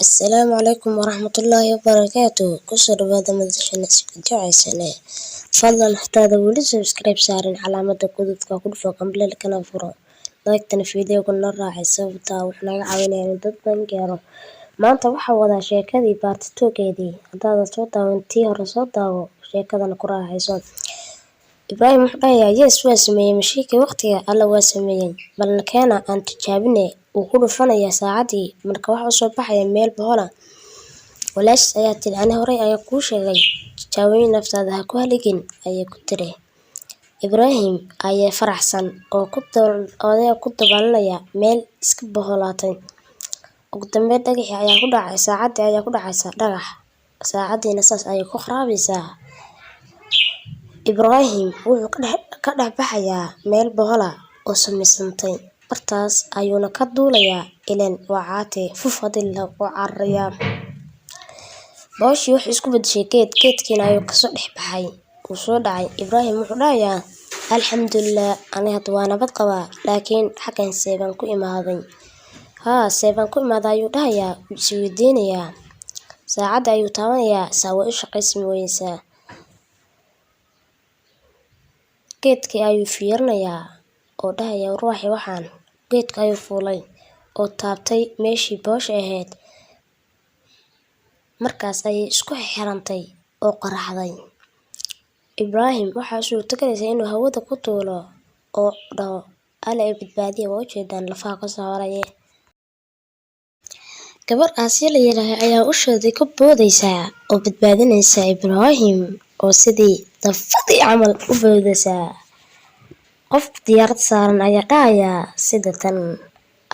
Asalaamu calaykum waraxmatullaahi wabarakaatuh. Kusoo dhawaada madasha Jeceysane. Fadlan hadaada weli subscribe saarin, calaamada guduudka ku dhufo, gambaleelkana furo, like-tana fiidiyowga noo raacay, sababtaa wuxuu naga caawinayaa in dad badan gaaro. Maanta waxaa wadaa sheekadii part 2-geedii. Hadaadan soo daawan tii hore, soo daawo, sheekadana ku raaxayso. Ibraahim wuxuu dhahayaa, "Yes, waa sameeyey mashiinkii waqtiga. Alla, waa sameeyey, balna keena aan tijaabine." Wuu ku dhufanayaa saacadii. Marka waxa usoo baxaya meel bohola. Walaashiis ayaa tiri, "Ani horey ayaa kuu sheegay, tijaabooyin naftaada ha ku haligin," ayay ku tiri. Ibraahim ayaa faraxsan oo ku dabaalanaya meel iska boholaatay. Ugu dambeyn dhagaxii ayaa ku dhacay, saacadii ayaa ku dhacaysa dhagax, saacadiina saas ayay ku kharaabaysaa. Ibraahim wuxuu ka dhex baxayaa meel bohola oo samaysantay. Bartaas ayuuna ka duulayaa, ileen waa caate fuf hadii la wuu cararayaa. Bohoshii waxay isku bedeshay geed, geedkiina ayuu kasoo dhex baxay, wuu soo dhacay. Ibraahim wuxuu dhahayaa, "Alxamdulilah, ani hadda waa nabad qabaa, laakiin xaggan see baan ku imaaday? Haa, see baan ku imaaday?" ayuu dhahayaa, wuu isweydiinayaa. Saacadda ayuu taabanayaa, saa way u shaqaysmi weysaa. Geedkii ayuu fiirinayaa oo dhahayaa, "Ruuxi waxaan." Geedka ayuu fuulay oo taabtay meeshii bohosha ahayd. Markaas ayay isku xirantay oo qaraxday. Ibraahim waxaa suurtagelaysa inuu hawada ku duulo oo dhaho, "Alla i badbaadiya." Waa ujeedaan lafaha kasoo haraya. Gabar Aasiya la yiraahdo ayaa usheedii ku boodaysaa oo badbaadinaysa Ibraahim, oo sidii dafadii camal u boodaysaa. Qof diyaarad saaran ayaa dhahayaa sida tan,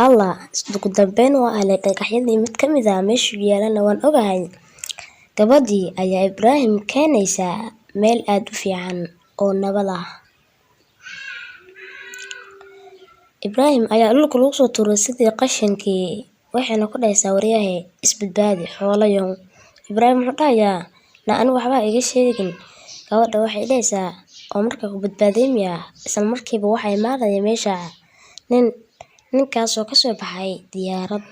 "Allah, ugu dambeyn waa helay dhagaxyadii, mid ka mid ah meeshuu yaalana waan ogahay." Gabadhii ayaa Ibraahim keenaysa meel aad u fiican oo nabad ah. Ibraahim ayaa dhulka lagu soo tuuray sidii qashinkii, waxayna ku dhahaysaa, "Waryahe, isbadbaadi, xoolayow." Ibraahim wuxuu dhahayaa, "Na ani waxba iga sheegin." Gabadha waxay dhahaysaa, "Oo markaa ku badbaadiyay miyaa?" Isla markiiba waxaa imaanaya meesha nin, ninkaasoo kasoo baxay diyaarad.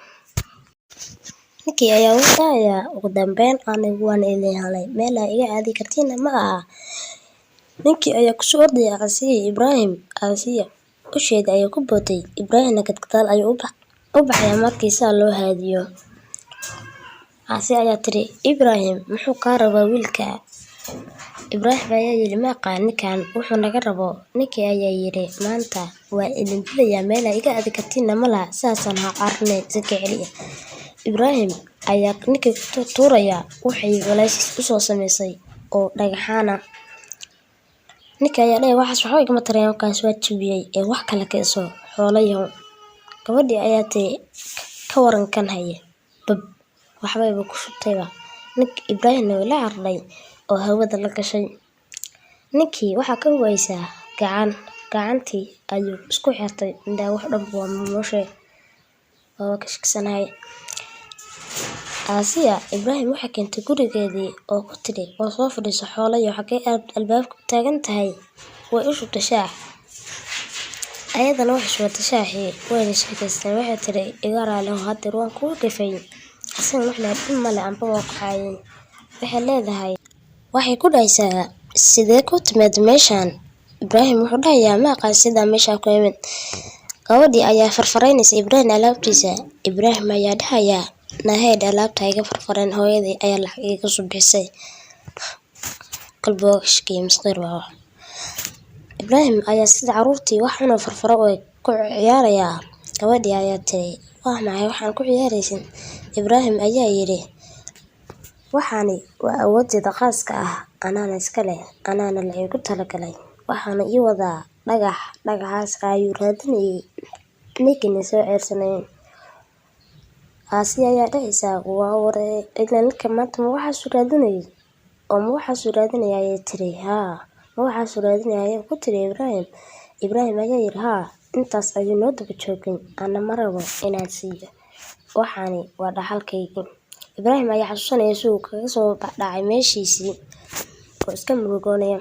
Ninkii ayaa wuxuu dhahayaa, "Ugu dambeyn anigu waan idin helay, meel aa iga aadi kartiinna ma aha." Ninkii ayaa kusoo ordaya Aasiya iyo Ibraahim. Aasiya usheeda ayay ku bootay, Ibraahimna gadgadaal ayuu u baxayaa markii saa loo haadiyo. Aasiya ayaa tiri, "Ibraahim, muxuu kaa rabaa wiilka?" Ibraahim ayaa yidhi, "Ma aqaan ninkan wuxuu naga rabo." Ninkii ayaa yidhi, "Maanta waan idin dilayaa, meel aa iga aadi kartiinna ma laha, sidaasaan ha cararine, iska celiya." Ibraahim ayaa ninkii ku tuuraya waxay walaashiis usoo samaysay oo dhagaxaana. Ninka ayaa dhahaya, "Waxaas waxba igama tarayaan, markaas waa jabiyay, ee wax kale keenso, xoolayahow." Gabadhii ayaa tiri, "Ka waran kan haye?" Bab, waxbayba ku shubtayba. Nink Ibraahimna way la cararay oo hawada la gashay. Ninkii waxaa ka waysaa gacan, gacantii ayuu isku xirtay. Indhaha wax dhan waa murmushe, waa ka shakisanahay. Aasiya Ibraahim waxay keentay gurigeedii oo ku tiri, "Waa soo fadhiiso, xoolayo, xagee aad albaabka u taagan tahay?" Way u shubtay shaax. Ayadana waxay shubatay shaaxii, wayna sheekaysteen. Waxay tiri, "Iga raali ahow, hadeer waan kugu gafay." Asagana wuxuu leeyahay, "Dhib male, anba waa ku caayay." Waxay leedahay, waxay ku dhahaysaa, "Sidee ku timid meeshaan?" Ibraahim wuxuu dhahayaa, "Ma aqaan sidaa meeshaa ku imid." Gabadhii ayaa farfaraynaysa Ibraahim alaabtiisa. Ibraahim ayaa dhahayaa, "Naheed, alaabta iga farfareen, hooyadii ayaa lacag iga soo bixisay." Qalbiga waa ka shakiyay, masqir waa wax. Ibraahim ayaa sida caruurtii wax cunoo farfaro oo ku ciyaaraya. Gabadhii ayaa tiri, "Waa maxay waxaan ku ciyaaraysin?" Ibraahim ayaa yidhi, "Waxaani waa awoodeyda khaaska ah, anaana iska leh, anaana la iigu talagalay. Waxaana ii wadaa dhagax, dhagaxaas ayuu raadinayay ninkiina soo ceyrsanayay." Aasiya ayaa dhahaysa, "Waa waree, ilaa ninka maanta ma waxaasuu raadinayay? Oo ma waxaasuu raadinayay?" ayay tiri. "Haa, ma waxaasuu raadinayay?" ayay ku tiri Ibraahim. Ibraahim ayaa yidhi, "Haa, intaas ayuu noo daba joogay, ana ma rabo inaan siiyo. Waxaani waa dhaxalkaygii." Ibraahim ayaa xasuusanaya si uu kaga soo dhacay meeshiisii oo iska murugoonaya.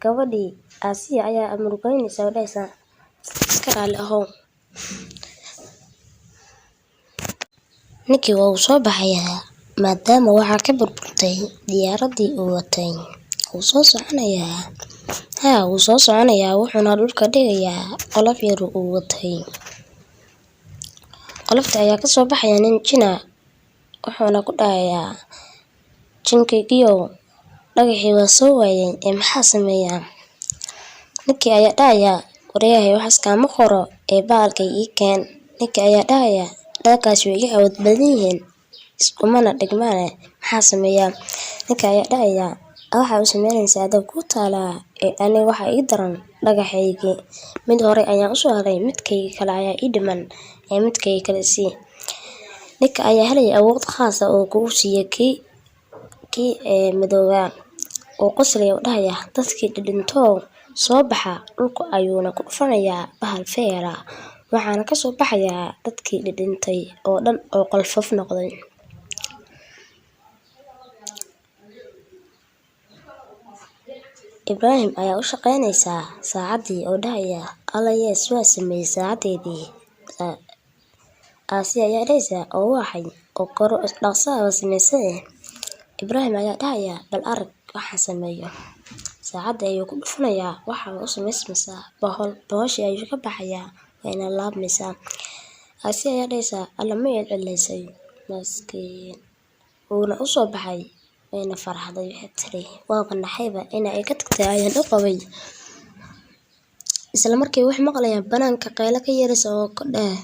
Gabadhii Aasiya ayaa murugoynaysa oo dhahaysa, "Iska raali ahow." Ninkii waa uu soo baxayaa maadaama waxaa ka burburtay diyaaradii uu watay. Wuu soo soconayaa. Haa, wuu soo soconayaa, wuxuuna dhulka dhigayaa qolof yar uu watay. Qolofta ayaa kasoo baxaya nin jina, wuxuuna ku dhahayaa, "Jinkaygiiow, dhagaxii waa soo waayay ee maxaa sameeyaa?" Ninkii ayaa dhahaya, "Waryahay, waxaas kaama qoro ee bahalkay ii keen." Ninkii ayaa dhahaya, "Dhankaas way iga awood badan yihiin, iskumana dhigmaane, maxaa sameeyaa?" Ninka ayaa dhahaya, "Waxa u sameynaysaa adag ku taalaa ee aniga waxa ii daran dhagaxaygii. Mid hore ayaan usoo helay, midkayga kale ayaa ii dhiman ee midkayga kale sii." Ninka ayaa helaya awood khaas ah oo kugu siiya kii ee madoogaa oo qoslaya oo dhahaya, "Dadkii dhidhintoo soo baxa." Dhulka ayuuna ku dhufanayaa bahal feera, waxaana kasoo baxayaa dadkii dhidhintay oo dhan oo qolfof noqday. Ibraahim ayaa u shaqeynaysaa saacaddii oo dhahaya, "Alla yes, waa sameeyey saacadeedii." Aasiya ayaa dhahaysa, "Oo waxay oo koro dhaqsaha waa sameysay." Ibraahim ayaa dhahaya, "Bal arag waxaan sameeyo." Saacadda ayuu ku dhufanayaa, waxa u samaysmaysaa bohol, bohoshii ayuu ka baxayaa, wayna laabmaysaa. Aasiya ayaa dhahaysa, "Alla ma celcelisay, maskiin." Wuuna u soo baxay, wayna farxday, waxay tiri, "Waaba naxayba inay iga tagtay ayaan u qabay." Isla markii waxay maqlayaan banaanka qaylo ka yeeraysa oo ku dheh,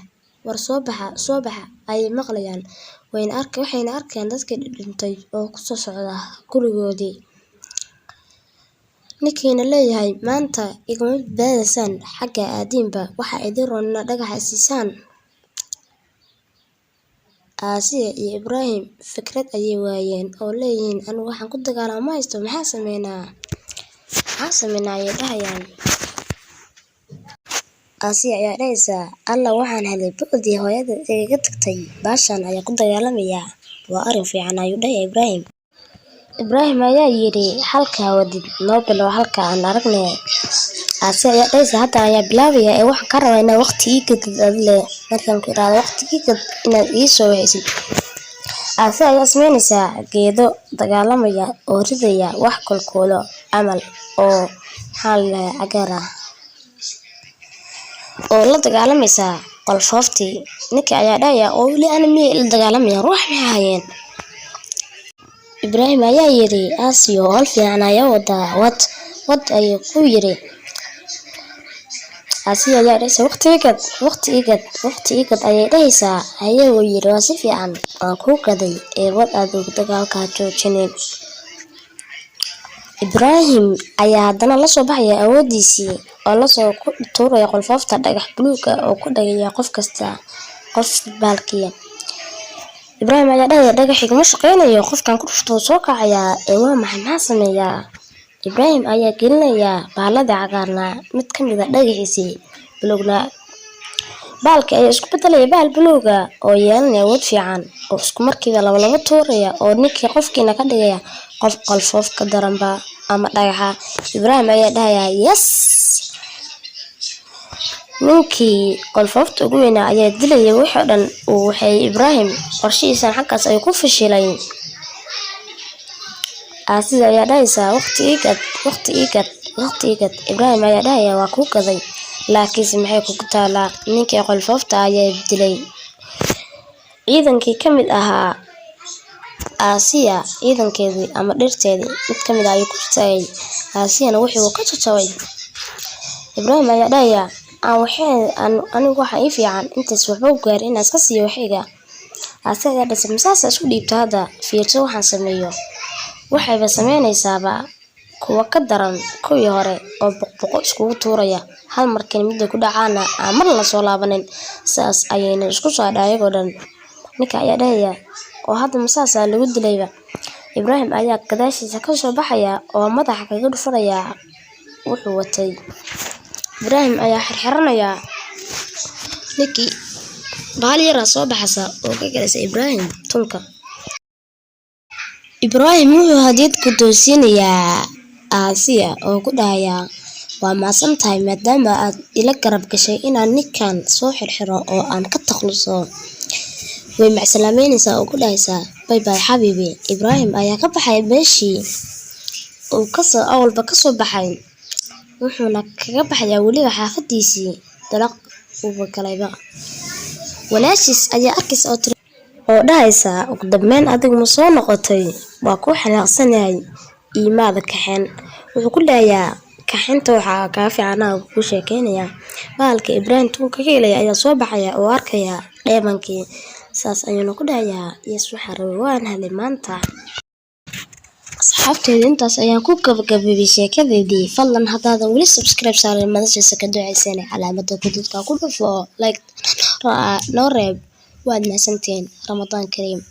"War soo baxa, soo baxa," ayay maqlayaan. Wayna arka waxayna arkayaan dadkii dhintay oo ku soo socda gurigoodii. Ninkiina leeyahay, "Maanta igama badbaadaysaan, xagga aadiinba waxa idin roon inaad dhagaxa siisaan." Aasiya iyo Ibraahim fikrad ayay waayeen oo leeyihiin, "Anigu waxaan ku dagaalamo ma haysto, maxaa sameynaa? Maxaa sameynaa?" ayay dhahayaan. Aasiya ayaa dhahaysa, "Alla, waxaan helay bu'dii hooyada igaga tagtay, baashan ayaa ku dagaalamayaa. Waa arrin fiican," ayuu dhahaya Ibraahim. Ibraahim ayaa yidhi, "Halkaa wadid noo bilow, halka aan aragne." Aasiya ayaa dhahaysa, "Hadda ayaa bilaabaya ee waxaan ka rabaa inaad waqti ii gadid adile. Markaan ku iraado waqti ii gad, inaad ii soo waxaysid." Aasiya ayaa sameynaysaa geedo dagaalamaya oo ridaya wax kolkoolo camal oo maxaa la dhahaa cagaar ah oo la dagaalamaysa qolfooftii. Ninka ayaa dhahaya, "Oo weli ana miyay la dagaalamayaan? Ruux maxay hayeen?" Ibraahim ayaa yidhi, "Aasiyo, howl fiican ayaa wadaa, wad wad," ayuu ku yidhi. Aasiya ayaa dhahaysa, "Waqti ii gad, waqti ii gad, waqti ii gad," ayay dhahaysaa. "Haye," wuu yidhi, "waa si fiican, waan kuu gaday ee wad adigu dagaalka ha joojinin." Ibraahim ayaa haddana la soo baxaya awoodiisii oo lasoo ku tuuraya qolfoofta dhagax buluug ah oo ku dhagaya qof kasta qof baalkiya. Ibraahim ayaa dhahaya, "Dhagax iguma shaqeynayo, qofkan ku dhufto wuu soo kacayaa ee waa maxay, maxaa sameeyaa?" Ibraahim ayaa gelinaya baaladii cagaarnaa mid ka mid ah dhagaxiisii buluugna. Baalka ayaa isku bedelaya baal buluuga oo yeelanaya awood fiican oo isku markiiba laba laba tuuraya oo ninkii qofkiina ka dhigaya qof qolfoof ka daranba ama dhagaxa. Ibraahim ayaa dhahaya, "Yes." Ninkii qolfoofta ugu weynaa ayaa dilaya wixii oo dhan uu waxay Ibraahim qorshihiisan xaggaas ayuu ku fashilay. Aasiya ayaa dhahaysa, "Waqti ii gad, waqti ii gad, waqti ii gad." Ibraahim ayaa dhahaya, "Waa kuu gaday, laakiinse maxay kugu taalaa? Ninkii qolfoofta ayaa dilay." Ciidankii ka mid ahaa Aasiya, ciidankeedii ama dhirteedii mid ka mid ah ayuu ku istaagay. Aasiyana wixii uu ka jajabay. Ibraahim ayaa dhahaya, "Aan waxay anigu waxa ii fiican intaas waxba u gaarin inaan iska siiyo waxayga." Aasiya ayaa dhahaysa, "Masaasa isku dhiibta hadda, fiirso waxaan sameeyo." Waxayba sameynaysaaba kuwa ka daran kuwii hore oo boqboqo iskugu tuuraya, hal markii midda ku dhacaana aan mar la soo laabanin. Saas ayayna isku soo hadhay ayagoo dhan. Ninka ayaa dhahaya, "Oo hadda masaasaa lagu dilayba?" Ibraahim ayaa gadaashiisa ka soo baxaya oo madaxa kaga dhufanaya wuxuu watay. Ibraahim ayaa xirxiranaya ninkii, bahal yaraa soo baxaysa oo ka galaysa Ibraahim tunka. Ibraahim wuxuu hadiyad guddoonsiinayaa Aasiya oo ku dhahaya, "Waa mahadsan tahay maadaama aad ila garab gashay inaan ninkan soo xirxiro oo aan ka takhaluso." Way macsalaameynaysaa oo ku dhahaysaa, "Bye bye, xabiibi." Ibraahim ayaa ka baxay meeshii uu kasoo awalba kasoo baxay, wuxuuna kaga baxayaa weliba xaafadiisii dalaq uuba galayba. Walaashiis ayaa arkaysa oo tiri oo dhahaysa, "Ugu dambeyn adigu ma soo noqotay? Waa kuu xanaaqsanahay, iimaada kaxeen." Wuxuu ku dhahayaa, "Kaxinta waxaa kaga fiicnaa kuu sheekeynaya." Bahalka Ibraahim tuu kaga helaya ayaa soo baxaya oo arkaya dheemankii. Saas ayuuna ku dhahayaa, "Yes, waxaa rabay waan helay maanta." Asxaabteeda, intaas ayaan ku gabagabeeyay sheekadeedii. Fadlan haddaadan weli subscribe saarin madashiisa ka duceysane, calaamada guduudka ku dhufo, like noo reeb. Waad mahadsantihiin. Ramadaan kariim.